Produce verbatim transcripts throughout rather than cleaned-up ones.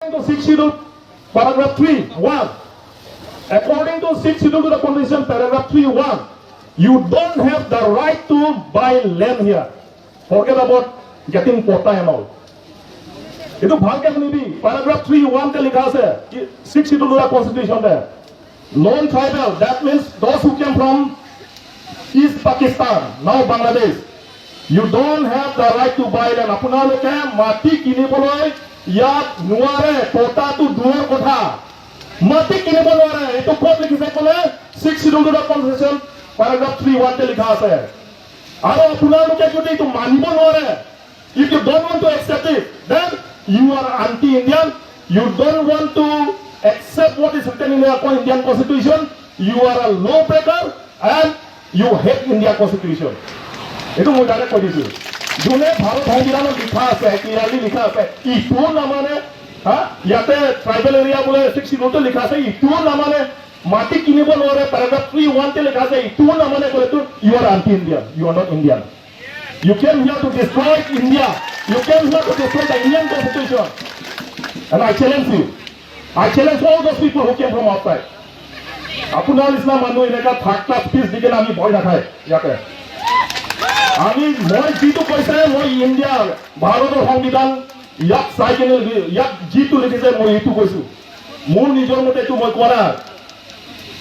According to Sixth Schedule, paragraph three one. According to Sixth Schedule to the Constitution, paragraph three one, you don't have the right to buy land here. Forget about getting patta and all. এইটো ভালকে শুনিবি, paragraph three one তে লিখা আছে, কি, Sixth Schedule to the Constitution তে। Non-tribal, that means those who came from East Pakistan, now Bangladesh, you don't have the right to buy land. আপোনালোকে মাটি কিনিবলৈ ইয়াত নোৱাৰে, পট্টাটো দূৰৰ কথা। মাটি কিনিব নোৱাৰে। এইটো ক'ত লিখিছে ক'লে? Sixth Schedule to the Constitution, paragraph three one তে লিখা আছে। আৰু আপোনালোকে যদি এইটো মানিব নোৱাৰে, if you don't want to accept it, then you are anti-Indian. You don't want to accept what is written in the Indian Constitution. You are a law breaker and you hate India Constitution. এইটো মই ডাইৰেক্ট কৈ দিছো। যোনে ভাৰত সংবিধানত লিখা আছে, ক্লিয়াৰলি লিখা আছে, ইটো নামানে, হা, ইয়াতে ট্ৰাইবেল এৰিয়া বোলে Sixth Schedule তে লিখা আছে, ইটো নামানে, মাটি কিনিব নোৱাৰে, paragraph three one তে লিখা আছে, ইটো নামানে ক'লেতো you are anti-Indian, you are not Indian. You came here to destroy India. You came here to destroy the Indian Constitution. And I challenge you. I challenge all those people who came from outside. আপোনাৰ নিচিনা মানুহ এনেকা third class speech দি কিনে আমি ভয় নাখায় ইয়াতে। আমি, মই যিটো কৈছে, মই ইণ্ডিয়া, ভাৰতৰ সংবিধান, ইয়াত চাই কিনে, ইয়াত যিটো লিখিছে, মই এইটো কৈছো। মোৰ নিজৰ মতে এইটো মই কোৱা নাই।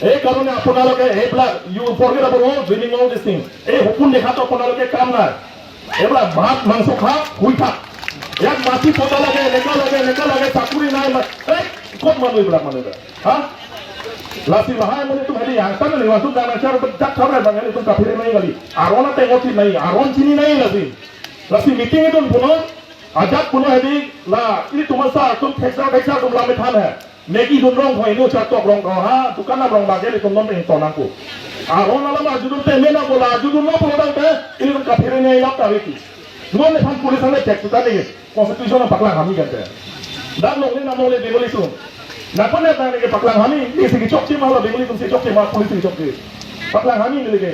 এই কাৰণে আপোনালোকে এইবিলাক, you forget about all dreaming, all this thing. এই সপোন দেখাটো আপোনালোকে কাম নাই। এইবিলাক ভাত মাংস খা, শুই থাক। ইয়াত মাটি পট্টা লাগে, এনেকা লাগে, এনেকা লাগে, চাকৰি নাই, মা-, এই ক'ত মানুহ এইবিলাক, মানুহ এইবিলাক? হা? Lasi lahai amonit atum hedi angtan ni langsung dang nang char bedak char bang, ilitum kaphere nai kali. Aron ateng ot nai, aron chini nai lasi. Lasi meeting itum punon, ajat punon hedi la, ilitum asa atum theksa theksa atum la methan hai. Maggi dun rong hoi nu char tok rong ko ha, dukan nam rong bage ilitum non peng tonang ko. Aron alam ajudun te mena bola, ajudun lo pulo dang te, ilitum kaphere nai lap ta riti. Non nephan police ane check ta ni. Constitution paklang hami kan te. Dak longle nam longle Bengali atum. Dak pon dak neke paklang hami, ni si chokche ma la Bengali atum si chokche ma, police si chokche. Paklang hami ni leke.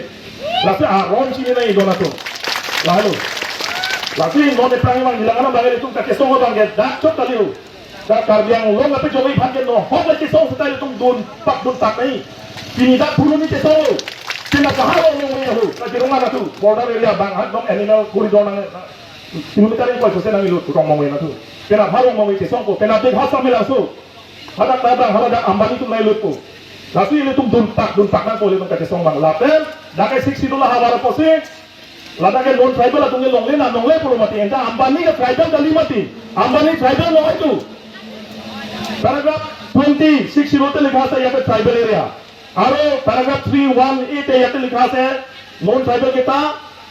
Lasi aron chini nai don atum. Lalu. Lasi non ephrang mang hilang anam bangke atum kake song bangke dak chok kali ho. Dak Karbi Anglong ape jongoi phan ke no hok lagi song style atum dun pak dun tak nai. Pini dak bulu ni ke song lo. Pina kahar ong ong ya ho. Lagi rumah na tu. Border area bang hat dong animal corridor nang. Kilometer yang koi sose nang ilut kutong mongwe na tu. Pena bharong mongwe kesong ko, pena big house kami langsung. Hadak dadang, hadak Ambani atum nai lut ko. Lasi ilitum dun tak, dun tak nang ko ilitum kachesong bang. Lapen, dak ke Sixth Schedule havar apotsi, ladak ke non tribal atum ke longle na, longle pulo mati. Enta Ambani ke tribal kali mati. Ambani tribal lo itu. Paragraph twenty, Sixth Schedule te likha ase yaha pe tribal area. Aru paragraph three one A te yaha te likha ase, non tribal kita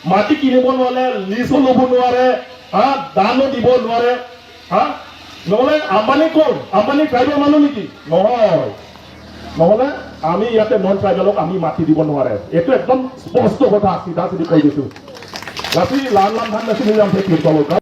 mati kinibo nware, lease-o lobo nware, ha, dan-o dibo nware, ha? Nohole Ambani kon? Ambani tribal manu neki? Nohoi. Nohole ami yaha te non tribal-ok ami mati dibo nware. Etu ekdom sposto kotha, sidha sidhi koi disu. Lasi lan lan than nasi nijam se kirtolo.